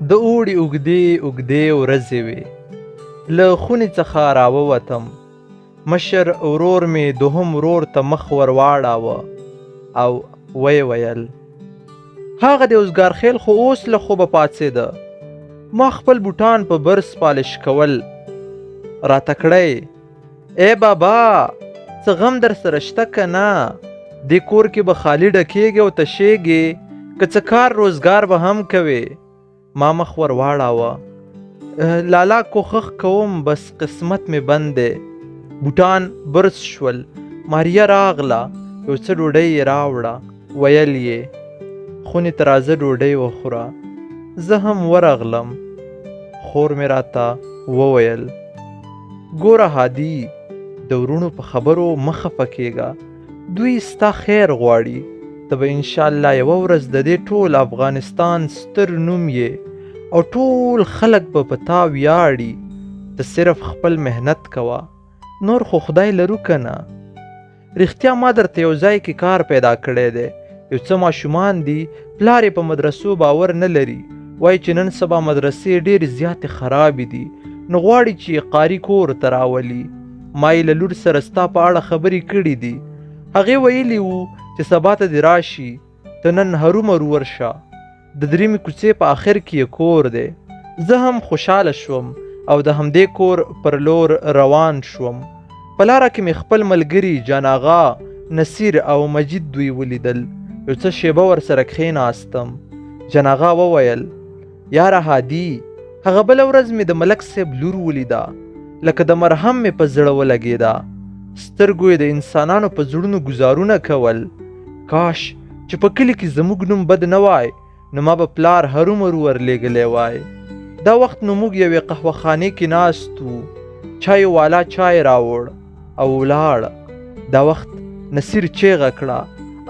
د اوړي اوږدې اوږدې ورځې وې. له خونې څخه راووتم. مشر ورور مې دوهم ورور ته مخ ور واړاوه او ویې ویل: هغه د اوزګارخېل خو اوس له خوبه پاڅېده. ما خپل بوټان په برس پالش کول. راته کړه یې: ای بابا، څه غم در سره شته که نه؟ دې کور کې به خالي ډکېږې او تشېږې، که څه کار روزګار به هم کوې. ما مخ ور واړاوه. لالا کوښښ کوم، بس قسمت مې بند دی. بوټان برس شول. ماریا راغله، یو څه ډوډۍ یې راوړه. ویل یې: خونې ته راځه ډوډۍ وخوره. زه هم ورغلم. خور مې راته وویل: ګوره هادي، د وروڼو په خبرو مه خفه کېږه، دوی ستا خیر غواړي. ته به انشاالله یوه ورځ د دې ټول افغانستان ستر نوم یې او ټول خلک به په تا ویاړي. ته صرف خپل محنت کوه، نور خو خدای لرو که نه. رښتیا ما درته یو ځای کې کار پیدا کړی دی. یو څه ماشومان دي، پلار یې په مدرسو باور نه لري، وایي چې نن سبا مدرسې ډېرې زیاتې خرابې دي، نو غواړي چې قاري کور ته راولي. ما یې له لور سره ستا په اړه خبرې کړې دي. هغې ویلي وو چې سبا ته دې راشي، ته نن هرومرو ورشه. د دریمې کوڅې په آخر کې یې کور دی. زه هم خوشاله شوم او د همدې کور پر لور روان شوم. په لاره کې مې خپل ملګري جان آغا، نصیر او مجید دوی ولیدل. یو څه شېبه ورسره کښېناستم. جان آغا وویل: یاره هادي، هغه بله ورځ مې د ملک صاحب لور ولیده، لکه د مرهم مې په زړه ولګېده. سترګو یې د انسانانو په زړونو ګوزارونه کول. کاش چې په کلي کې زموږ نوم بد نه وای، نو ما به پلار هرومرو ورلېږلی وای. دا وخت نو موږ یوې قهوه خانې کې ناست وو. چایو والا چای راوړ او ولاړ. دا وخت نصیر چیغه کړه: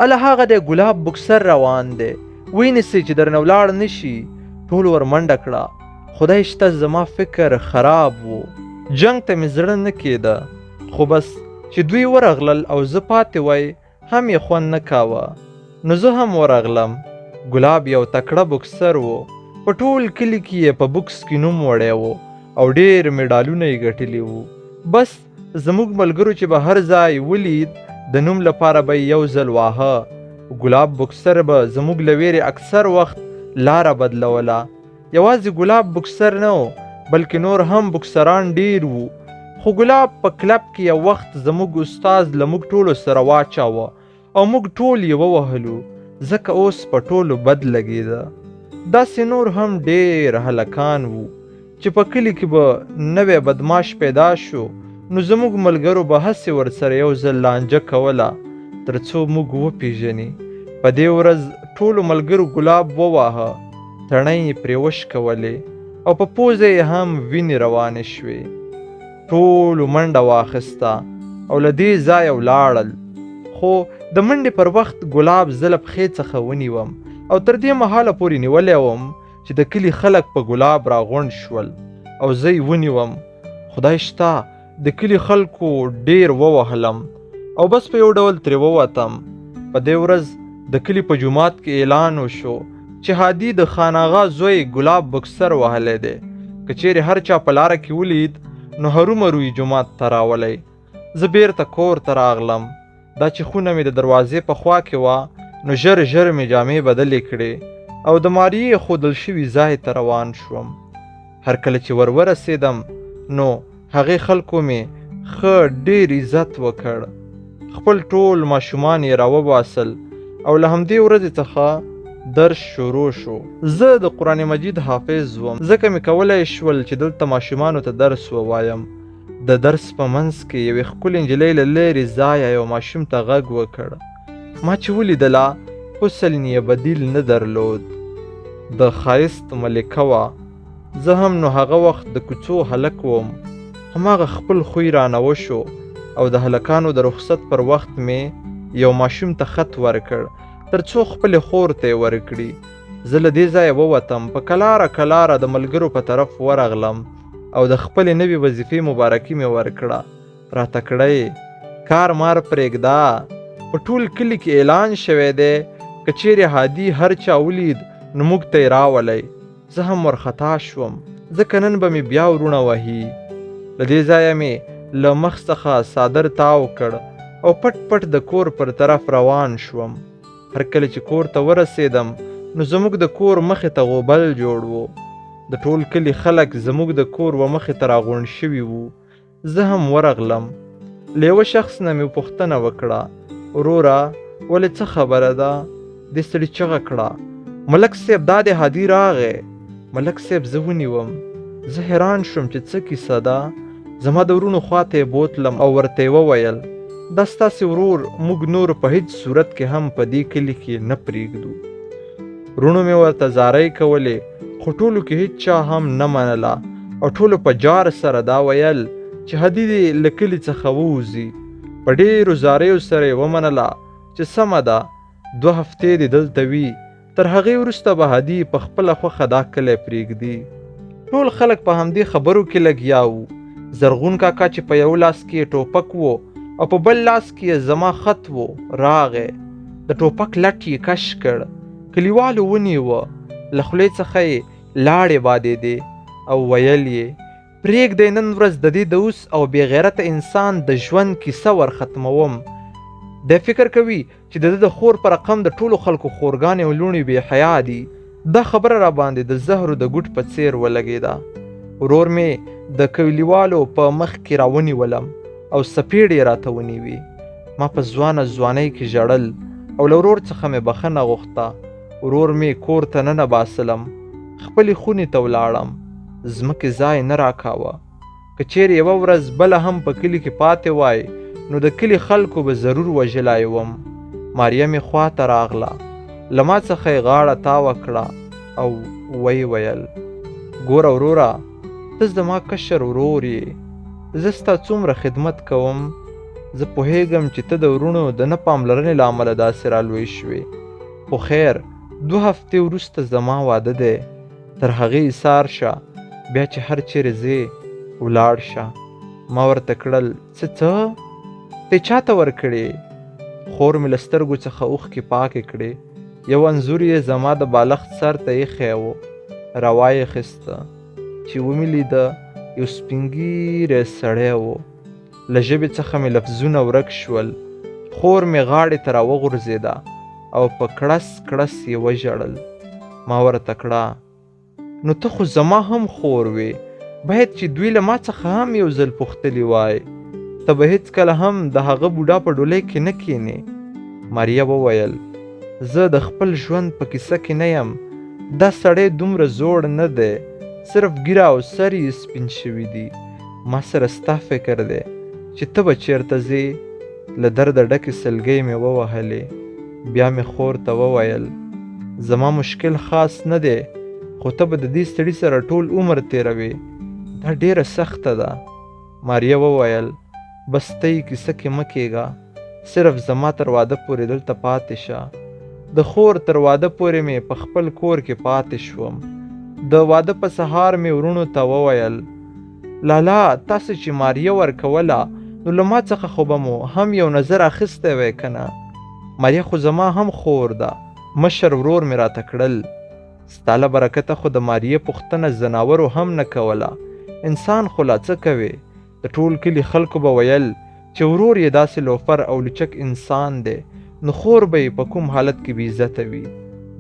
اله هغه دی ګلاب بکسر روان دی، وینیسئ چې درنه ولاړ نه شي. ټولو ور منډه کړه. خدای شته زما فکر خراب و. جنګ ته مې زړه نه کېده، خو بس چې دوی ورغلل او زه پاتې وای هم یې خوند نه کاوه، نو زه هم ورغلم. ګلاب یو تکړه بکسر و. په ټول کلي کې یې په بکس کې نوم وړی و او ډېر مډالونه یې ګټلي وو. بس زموږ ملګرو چې به هر ځای ولید، د نوم لپاره به یې یو ځل واهه. ګلاب بکسر به زموږ له ویرې اکثر وخت لاره بدلوله. یوازې ګلاب بکسر نه و، بلکې نور هم بکسران ډېر وو. خو ګلاب په کلب کې یو وخت زموږ استاد له موږ ټولو سره واچاوه او موږ ټول یې ووهلو، ځکه اوس په ټولو بد لګېده. داسې نور هم ډېر هلکان وو چې په کلي کې به نوی بدماش پیدا شو، نو زموږ ملګرو به هسې ورسره یو ځل لانجه کوله تر څو موږ وپېژني. په دې ورځ ټولو ملګرو ګلاب وواهه، تڼۍ یې پرې وشکولې او په پوزه یې هم وینې روانې شوې. ټولو منډه واخیسته او له دې ځایه ولاړل. خو د منډې پر وخت ګلاب زه له پښې څخه ونیوم او تر دې مهاله پورې نیولی وم چې د کلي خلک په ګلاب راغونډ شول او زه یې ونیوم. خدای شته د کلي خلکو ډېر ووهلم او بس په یو ډول ترې ووتم. په دې ورځ د کلي په جومات کې اعلان وشو چې هادي د خان آغا زوی ګلاب بکسر وهلی دی. که چیرې هر چا په لاره کې ولید نو هرومرو یې جومات ته راولی. زه بیرته کور ته راغلم. دا چې خونه مې د دروازې په خوا کې وه، نو ژر ژر مې جامې بدلې کړې او د ماریې ښودل شوي ځای ته روان شوم. هر کله چې ور ورسېدم نو هغې خلکو مې ښه ډېر عزت وکړ. خپل ټول ماشومان یې راوباسل او له همدې ورځې څخه درس شروع شو. زه د قرآن مجید حافظ وم، ځکه مې کولای شول چې دلته ماشومانو ته درس ووایم. د درس په منځ کې یوې ښکلې نجلۍ له لرې ځایه یو ماشوم ته غږ وکړ. ما چې ولیدله، حسن یې بدیل نه درلود، د ښایست ملکه وه. زه هم نو هغه وخت د کوڅو هلک وم. هماغه خپل خوی رانه وشو او د هلکانو د رخصت پر وخت مې یو ماشوم ته خط ورکړ تر څو خپلې خور ته یې ورکړي. زه له دې ځایه ووتم، په کلاره کلاره د ملګرو په طرف ورغلم او د خپلې نوې وظیفې مبارکي مې ورکړه. راته کړه یې: کار مار پرېږده، په ټول کلي کې اعلان شوی دی، که چیرې هادي هر چا ولید نو موږ ته یې راولئ. زه هم ورخطا شوم، ځکه نن به مې بیا وروڼه وهي. له دې ځایه مې له مخ څخه څادر تاو کړ او پټ پټ د کور پر طرف روان شوم. هر کله چې کور ته ورسېدم نو زموږ د کور مخې ته غوبل جوړ و. د ټول کلي خلک زموږ د کور و مخې ته راغونډ شوي وو. زه هم ورغلم. له یوه شخص نه مې پوښتنه وکړه، وروره ولې څه خبره ده؟ دې سړي چغه کړه، ملک صیب دا دی هادي راغی. ملک صیب زه ونیوم. زه حیران شوم چې څه کیسه ده. زما د وروڼو خواته یې بوتلم او ورته یې وویل، دا ستاسې ورور موږ نور په هیڅ صورت کې هم په دې کلي کې نه پرېږدو. وروڼو مې ورته زارۍ کولې، خو ټولو کې هیڅ چا هم نه منله او ټولو په جار سره دا ویل چې هدي دې له کلي څخه ووځي. په ډېرو زاریو سره یې ومنله چې سمه ده، 2 هفتې دې دلته وي، تر هغې وروسته به هدي په خپله خوښه دا کلی پرېږدي. ټول خلک په همدې خبرو کې لګیا وو. زرغون کاکا چې په یو لاس کې یې ټوپک و او په بل لاس کې یې زما خط و، راغی. د ټوپک لټ یې کش کړ. کلیوالو ونیوه، له خولې څخه یې لاړې بادېدې او ویل یې، پرېږدئ نن ورځ د دې د اوس او بې غیرته انسان د ژوند کیسه ور ختموم. دی فکر کوي چې د ده د خور په رقم د ټولو خلکو خورګانې او لوڼې بې حیا دي. دا خبره را باندې د زهرو د ګوټ په څېر ولګېده. ورور مې د کلیوالو په مخ کې راونیولم او څپېړې یې راته ونیوې. ما په ځوانه ځوانۍ کې ژړل او له ورور څخه مې بخښنه غوښته. ورور مې کور ته ننه باسلم، خپلې خونې ته ولاړم. ځمکې ځای نه راکاوه. که چیرې یوه ورځ بله هم په کلي کې پاتې وای نو د کلي خلکو به ضرور وژلی وم. ماریا مې خواته راغله، له ما څخه یې غاړه تاوه کړه او ویې ویل، ګوره وروره، ته زما کشر ورور یې، زه ستا څومره خدمت کوم. زه پوهېږم چې ته د وروڼو د نه پاملرنې له امله داسې رالوی شوې، خو خیر، 2 هفتې وروسته زما واده دی، تر هغې ایسار شه، بیا چې هر چیرې ځې ولاړ شه. ما ورته کړل، څه څه ته چاته ورکړې؟ خور مې له سترګو څخه اوښکې پاکې کړې. یو انځور یې زما د بالښت سر ته ایښی و، راوایې خیسته. چې ومې لیده یو سپین ږیری سړی و. له ژبې څخه مې لفظونه ورک شول. خور مې غاړې ته راوغورځېده او په کړس کړس یې وژړل. ما ورته کړه، نو ته خو زما هم خور وې، باید چې دوی له ما څخه هم یو ځل پوښتلي وای. ته به هیڅکله هم د هغه بوډا په ډولۍ کې نه کینې. ماریا وویل، زه د خپل ژوند په کیسه کې نه یم. دا سړی دومره زوړ نه دی، صرف ږیره او سر یې سپین شوي دي. ما سره ستا فکر دی چې ته به چیرته ځې. له درده ډکې سلګۍ مې ووهلې. بیا مې خور ته وویل، زما مشکل خاص نه دی، خو ته به د دې سړي سره ټول عمر تېروې، دا ډېره سخته ده. ماریا وویل، بس ته یې کیسه کې مه کېږه، صرف زما تر واده پورې دلته پاتې شه. د خور تر واده پورې مې په خپل کور کې پاتې شوم. د واده په سهار مې وروڼو ته وویل، لالا تاسو چې ماریا ورکوله نو له ما څخه خو به مو هم یو نظر اخیستی وای که نه؟ ماریا خو زما هم خور ده. مشر ورور مې راته کړل، ستا له برکته خو د ماریې پوښتنه ځناورو هم نه کوله، انسان خو لا څه کوې؟ د ټول کلي خلکو به ویل چې ورور یې داسې لوفر او لوچک انسان دی، نو خور به یې په کوم حالت کې بې عزته وي.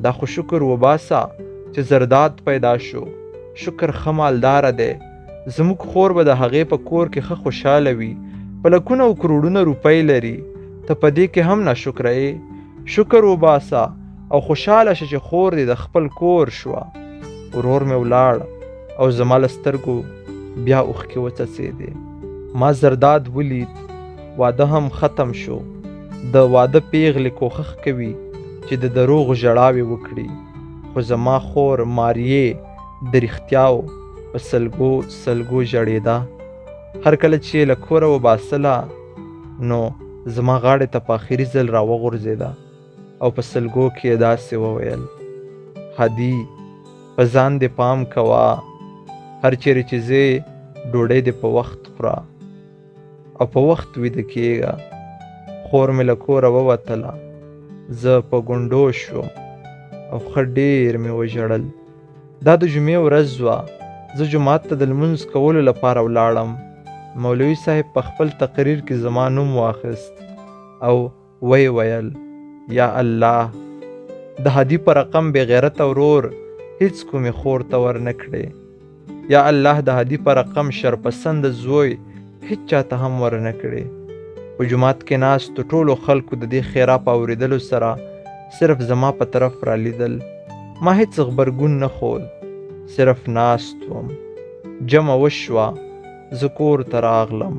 دا خو شکر وباسه چې زرداد پیدا شو، شکر ښه مالداره دی. زموږ خور به د هغې په کور کې ښه خوشحاله وي، په لکونه او کروړونه روپۍ لري. ته په دې کې هم ناشکره یې. شکر وباسه او خوشحاله شه چې خور دې د خپل کور شوه. ورور مې ولاړ او زما له سترګو بیا اوښکې وڅڅېدې. ما زرداد ولید، واده هم ختم شو. د واده پیغلې کوښښ کوي چې د دروغو ژړاوې وکړي، خو زما خور ماریې د رښتیاو په سلګو سلګو ژړېده. هر کله چې یې له کوره وباسله نو زما غاړې ته په اخري ځل راوغورځېده او په سلګو کې یې داسې وویل، هادي په ځان دې پام کوه، هر چیرې چې ځې ډوډۍ دې په وخت خوره او په وخت ویده کېږه. خور مې له کوره ووتله، زه په ګونډو شوم او ښه ډېر مې وژړل. دا د جمعې ورځ وه. زه جومات ته د لمونځ کولو لپاره ولاړم. مولوي صاحب په خپل تقریر کې زما نوم واخیست او ویې ویل، یا الله! د هادي په رقم بې غیرته ورور هیڅ کومې خور ته ورنه کړې. یا الله د هادي په رقم شرپسنده زوی هیڅ چاته هم ورنه کړې. په جومات کې ناستو ټولو خلکو د دې ښېرا په اورېدلو سره صرف زما په طرف رالیدل. ما هیڅ غبرګون نه ښود، صرف ناست وم. جمع وشوه، زه کور ته راغلم.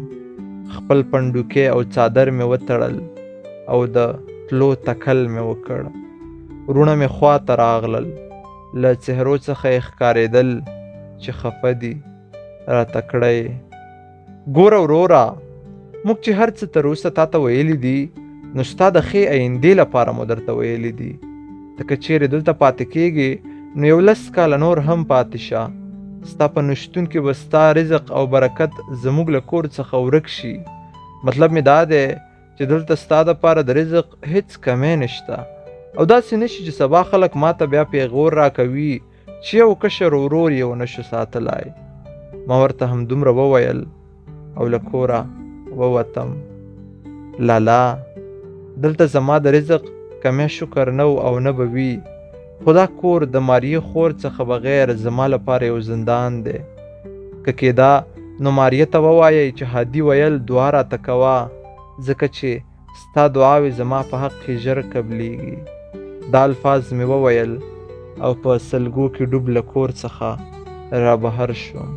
خپل پنډوکی او څادر مې وتړل او د تلو تکل مې وکړ. وروڼه مې خوا ته راغلل. له څهرو څخه یې ښکارېدل چې خفه دي. راته کړه یې، ګوره وروره، موږ چې هر څه تر اوسه تاته ویلي دي، نو ستا د ښې ایندې لپاره مو درته ویلي دي. ته که چیرې دلته پاتې کېږې، نو یو لس کاله نور هم پاتې شه. ستا په نشتون کې به ستا رزق او برکت زموږ له کور څخه ورک شي. مطلب مې دا دی چې دلته ستا دپاره د رزق هیڅ کمی نشته او داسې نشي چې سبا خلک ماته بیا پیغور راکوي چې یو کشر ورور یې ونه شو ساتلای. ما ورته همدومره وویل او له کوره ووتم. لالا، دلته زما د رزق کمی شکر نه و او نه به وي، خو دا کور د ماریې خور څخه بغیر زما لپاره یو زندان دی. که کېده نو ماریه ته ووایئ چې هادي ویل دعا راته کوه، ځکه چې ستا دعاوې زما په حق کې ژر قبلیږي. دا الفاظ مې وویل او په سلګو کې ډوب له کور څخه را بهر شوم.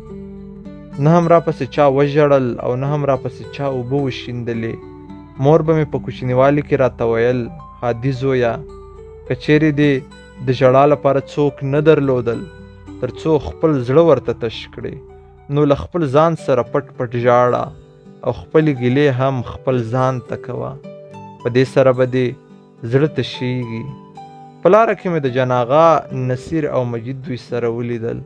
نه هم راپسې چا وژړل او نه هم راپسې چا اوبه وشیندلې. مور به مې په کوچنیوالي کې راته ویل، هادي زویه، که چیرې دې د ژړا لپاره څوک نه درلودل تر څو خپل زړه ورته تش کړې، نو له خپل ځان سره پټ پټ ژاړه او خپلې ګیلې هم خپل ځان ته کوه، په دې سره به دې زړه تشیږي. په لاره کې مې د جناغا، نصیر او مجید دوی سره ولیدل.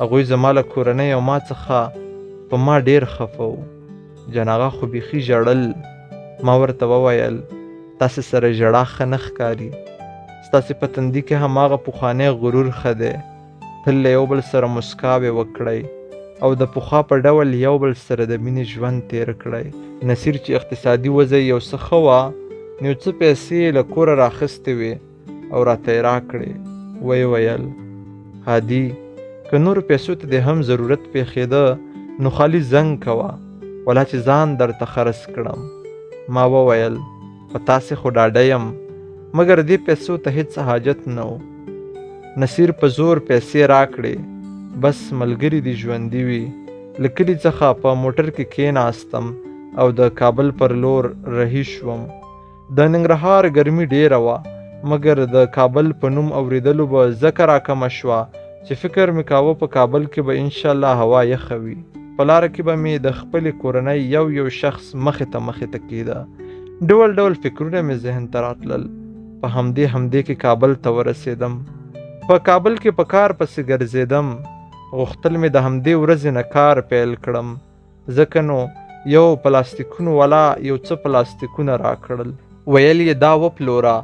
هغوی زما له کورنۍ او ما څخه په ما ډیر خفه وو. جناغا خو بیخي ژړل. ما ورته وویل، تاسې سره ژړا ښه نه ښکاري، ستاسې په تندي کې هماغه پخوانی غرور ښه دی. تل له یو بل سره مسکاوې وکړئ او د پخوا په ډول یو بل سره د مینې ژوند تیر کړئ. نصیر چې اقتصادي وضع یې یو څه ښه وه، نو یو څه پیسې یې له کوره راخیستې وې او راته یې راکړې. ویې ویل، هادي، که نورو پیسو ته دې هم ضرورت پېښېده نو خالي زنګ کوه، ولا چې ځان درته خرڅ کړم. ما وویل، په تاسې خو ډاډه یم، مګر دې پیسو ته هیڅ حاجت نه و. نصیر په زور پیسې راکړې، بس ملګري دې ژوندي وي. له کلي څخه په موټر کې کېناستم او د کابل پر لور رهي شوم. د ننګرهار ګرمي ډېره وه، مګر د کابل په نوم اورېدلو به ځکه راکمه شوه چې فکر مې کاوه په کابل کې به انشاالله هوا یخه وي. په لاره کې به مې د خپلې کورنۍ یو یو شخص مخې ته مخې ته کېده. ډول ډول فکرونه مې ذهن ته راتلل. په همدې همدې کې کابل ته ورسېدم. په کابل کې په کار پسې ګرځېدم. غوښتل مې د همدې ورځې نه کار پیل کړم، ځکه نو یو پلاستیکونو والا یو څه پلاستیکونه راکړل. ویل یې دا وپلوره،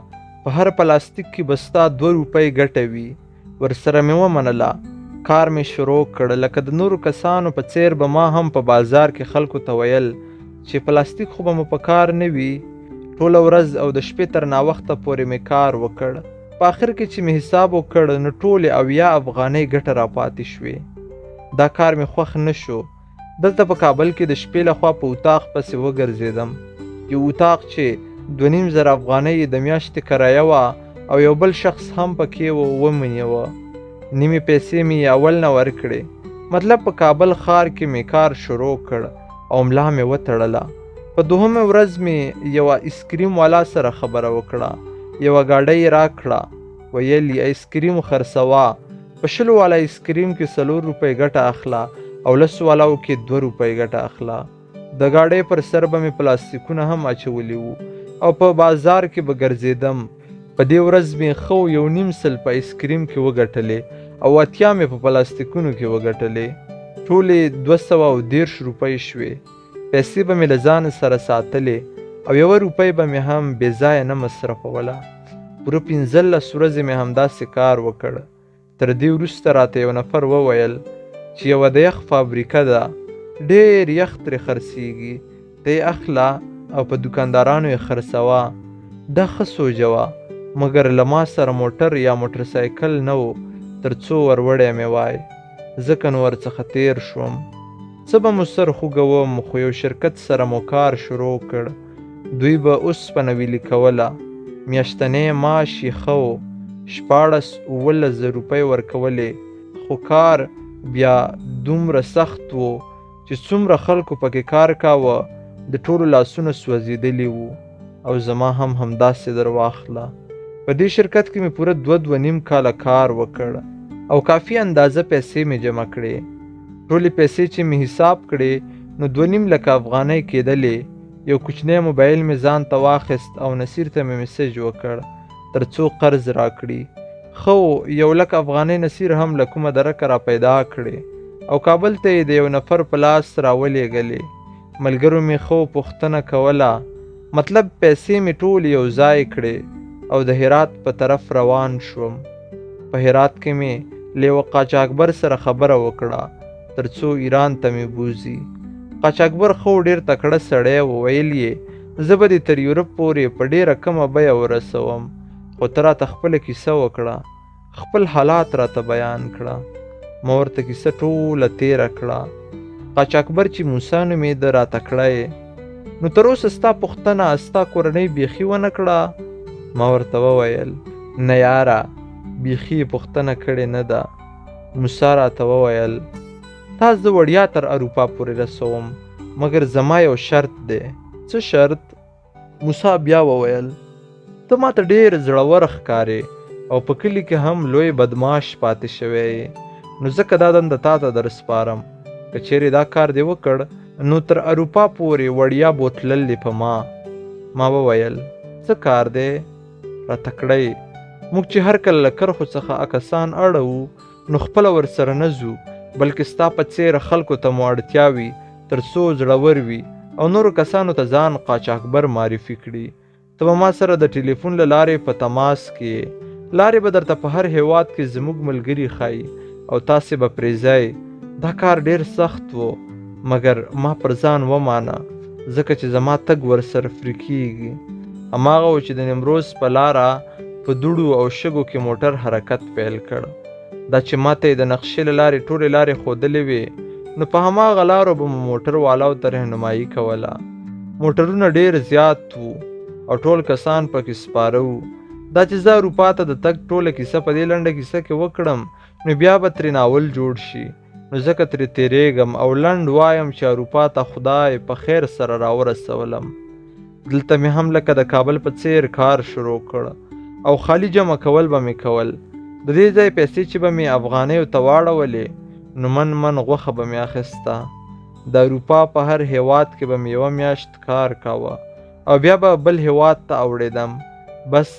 په هر پلاستیک کې به ستا 2 روپۍ ګټه وي. ورسره مې ومنله. کار مې شروع کړ. لکه د نورو کسانو په څیر به ما هم په بازار کې خلکو ته ویل چې پلاستیک خو به مو په کار نه وي. ټوله ورځ او د شپې تر ناوخته پورې مې کار وکړ. په آخر کې چې مې حساب وکړ نو ټولې 70 افغانۍ ګټه راپاتې شوې. دا کار مې خوښ نه شو. دلته په کابل کې د شپې لخوا په اتاق پسې وګرځېدم. یو اتاق چې 2500 افغانۍ یې د میاشتې کرایه وه او یو بل شخص هم پکې و، ومې نیوه. نیمې پیسې مې یې اول نه ورکړې. مطلب په کابل ښار کې مې کار شروع کړ او ملا مې وتړله. په دوهمه ورځ مې یوه ایسکریم والا سره خبره وکړه. یوه ګاډۍ یې راکړه، ویل یې ایسکریم خرڅوه، په 20 والا ایسکریم کې 4 روپۍ ګټه اخله او 10 والاو کې 2 روپۍ ګټه اخله. د ګاډۍ پر سر به مې پلاستیکونه هم اچولي وو او په بازار کې به ګرځېدم. په دې ورځ مې ښه 1.5 په ایسکریم کې وګټلې او 80 مې په پلاستیکونو کې وګټلې. ټولې 230 روپۍ شوې. پیسې به مې له ځانه سره ساتلې او 1 روپۍ به مې هم بې ځایه نه مصرفوله. پوره 15 ورځې مې همداسې کار وکړ. تر دې وروسته راته یو نفر وویل چې یوه د یخ فابریکه ده، ډېر یخ ترې خرڅېږي، ته یې اخله او په دوکاندارانو یې خرڅوه. دا ښه سوژه وه، مګر له ما سره موټر یا موټرسایکل نه و تر څو وروړی مې وای، ځکه نو ورڅخه تېر شوم. څه به مو سر خوږوم، خو یو شرکت سره مو کار شروع کړ. دوی به اوسپنه ویلي کوله، میاشتنی معاش یې ښه و، 16 17 زره روپۍ ورکولې، خو کار بیا دومره سخت و چې څومره خلکو پکې کار کاوه د ټولو لاسونه سوځېدلي وو او زما هم همداسې در واخله. په دې شرکت کې مې پوره دوه 2.5 کاله کار وکړ او کافي اندازه پیسې مې جمع کړې. ټولې پیسې چې مې حساب کړې نو 2.5 لکه افغانۍ کېدلې. یو کوچنی موبایل مې ځان ته واخیست او نصیر ته مې میسج وکړ تر څو قرض راکړي. ښه و، 1 لک افغانۍ نصیر هم له کومه درکه را پیدا کړې او کابل ته یې د یو نفر په لاس راولېږلې. ملګرو مې ښه پوښتنه کوله، مطلب پیسې مې ټولې یو ځای کړې او د هرات په طرف روان شوم. په هرات کې مې له یوه قاچاقبر سره خبره وکړه تر څو ایران ته مې بوځي. قاچاقبر ښه و، ډېر تکړه سړی و. ویل یې زه به دې تر یورپ پورې په ډېره کمه بیه ورسوم، خو ته راته خپله کیسه وکړه، خپل حالات راته بیان کړه. ما ورته کیسه ټوله تېره کړه. قاچاقبر چې موسی نومېده راته کړه یې، نو تر اوسه ستا پوښتنه ستا کورنۍ بیخي ونه کړه؟ ما ورته وویل نه یاره، بیخي یې پوښتنه کړې نه ده. موسی راته وویل تا زه وړیا تر اروپا پورې رسوم، مګر زما یو شرط دی. څه شرط؟ موسی بیا وویل ته ماته ډېر زړور ښکارې او په کلي کې هم لوی بدماش پاتې شوی یې، نو ځکه دا دنده تا ته در سپارم. که چیرې دا کار دې وکړ نو تر اروپا پورې وړیا بوتلل دې په ما. ما وویل څه کار دی؟ راته کړی موږ چې هر کله له کرښو څخه کسان اړوو نو خپله ورسره نه ځو، بلکې ستا په څېر خلکو ته مو اړتیا وي تر څو زړور وي او نورو کسانو ته ځان قاچاقبر معرفي کړي. ته به ما سره د ټلیفون له لارې په تماس کې یې، لارې به درته په هر هیواد کې زموږ ملګري ښایي او تاسې به پرې ځئ. دا کار ډېر سخت و، مګر ما پر ځان ومانه، ځکه چې زما تګ ورسره فري کېږي. هماغه و چې د نیمروز په لاره په دوړو او شګو کې موټر حرکت پیل کړ. دا چې ما ته یې د نقشې له لارې ټولې لارې ښودلې وې، نو په هماغه لارو به مو موټر والاو ته رهنمایي کوله. موټرونه ډېر زیات وو او ټول کسان پکې سپاره وو. دا چې زه اروپا ته د تګ ټوله کیسه په دې لنډه کیسه کې وکړم نو بیا به ترې ناول جوړ شي، نو ځکه ترې تېرېږم او لنډ وایم چې اروپا ته خدای په خیر سره راورسولم. دلته مې هم لکه د کابل په څېر کار شروع کړ او خالي جمع کول به مې کول. د دې ځای پیسې چې به مې افغانیو ته واړولې نو من من غوښه به مې اخیسته. د اروپا په هر هیواد کې به مې یوه میاشت کار کاوه او بیا به بل هیواد ته اوړېدم. بس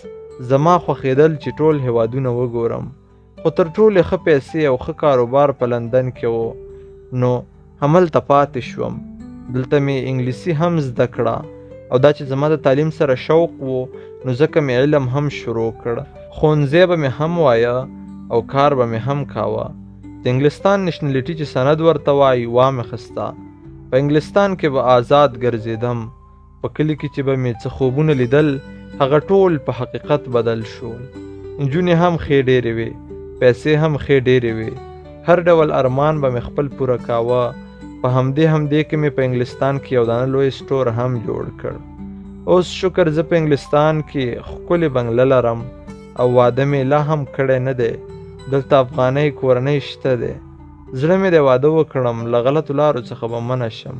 زما خوښېدل چې ټول هیوادونه وګورم، خو تر ټولو ښه پیسې او ښه کاروبار په لندن کې و، نو هملته پاتې شوم. دلته مې انګلیسي هم زده کړه او دا چې زما د تعلیم سره شوق و نو ځکه مې علم هم شروع کړ. ښوونځی به مې هم وایه او کار به مې هم کاوه. د انګلستان نشنلیټي چې سند ورته وایي وامې خسته. په انګلستان کې به آزاد ګرځېدم. په کلي کې چې به مې څه خوبونه لیدل هغه ټول په حقیقت بدل شول. نجونې هم ښې ډېرې وې، پیسې هم ښې ډېرې وې، هر ډول ارمان به مې خپل پوره کاوه. په همدې کې مې په انګلستان کې یو دانه لوی سټور هم جوړ کړ. اوس شکر زه په انګلستان کې ښکلې بنګله لرم او واده مې لا هم کړی نه دی. دلته افغانۍ کورنۍ شته دی. زړه مې دی واده وکړم، له غلطو لارو څخه به منع شم،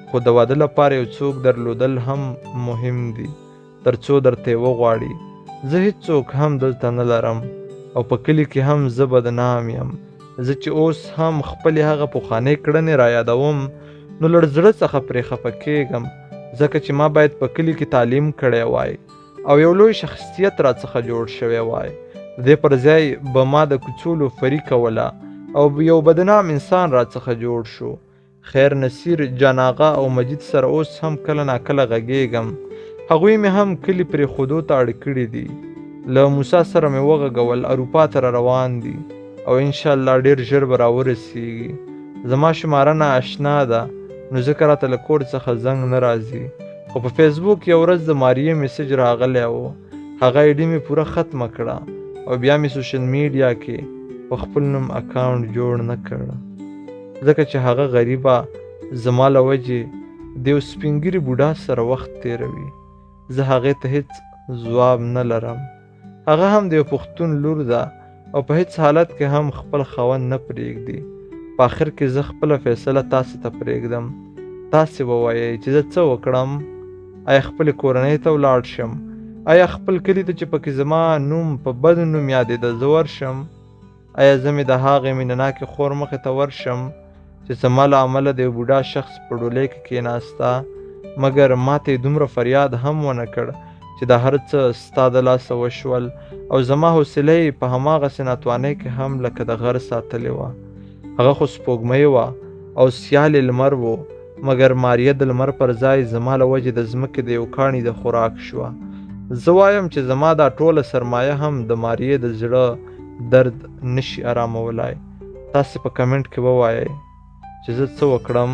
خو د واده لپاره یو څوک درلودل هم مهم دي تر څو درته یې وغواړي. زه هیڅوک هم دلته نه لرم او په کلي کې هم زه بدنام یم. زه چې اوس هم خپلې هغه پخوانۍ کړنې را یادوم نو له زړه څخه پرې خفه کېږم، ځکه چې ما باید په کلي کې تعلیم کړی وای او یو لوی شخصیت را څخه جوړ شوی وای. د دې پر ځای به ما د کوڅو لوفري کوله او یو بدنام انسان را څخه جوړ شو. خیر نصیر، جان آغا او مجید سره اوس هم کله ناکله غږېږم. هغوی مې هم کلي پرېښودو ته اړ کړي دي. له موسی سره مې وغږول، اروپا ته را روان دي او انشاءالله ډېر ژر به راورسیږي. زما شماره نا اشنا ده نو ځکه راته له کور څخه زنګ نه راځي. خو په فیسبوک یو ورځ د ماریې میسج راغلی و. هغه ایډي مې پوره ختمه کړه او بیا مې سوشل میډیا کې په خپل نوم اکاونټ جوړ نه کړ، ځکه چې هغه غریبه زما له وجې د یو سپین ږیري بوډا سره وخت تېروي. زه هغې ته هیڅ ځواب نه لرم. هغه هم د یو پښتون لور ده او په هیڅ حالت کې هم خپل خاوند نه پرېږدي. په اخر کې زه خپله فیصله تاسې ته پرېږدم. تاسې ووایئ چې زه څه وکړم؟ آیا خپلې کورنۍ ته ولاړ شم؟ آیا خپل کلي ته چې پکې زما نوم په بد نوم یادېده زه ورشم؟ آیا زه مې د هغې مینه ناکې خور مخې ته ورشم چې زما له امله د یو بوډا شخص په ډولۍ کې کېناسته، مګر ماته یې دومره فریاد هم ونه کړ چې دا هر څه ستا د لاسه وشول او زما حوصله یې په هماغسې ناتوانۍ کې هم لکه د غر ساتلې وه. هغه خو سپوږمۍ وه او سیال یې لمر و، مګر ماریه د لمر پر ځای زما له وجې د ځمکې د یو کاڼي د خوراک شوه. زه وایم چې زما دا ټوله سرمایه هم د ماریې د زړه درد نشي ارامولای. تاسې په کمنټ کې ووایئ چې زه څه وکړم.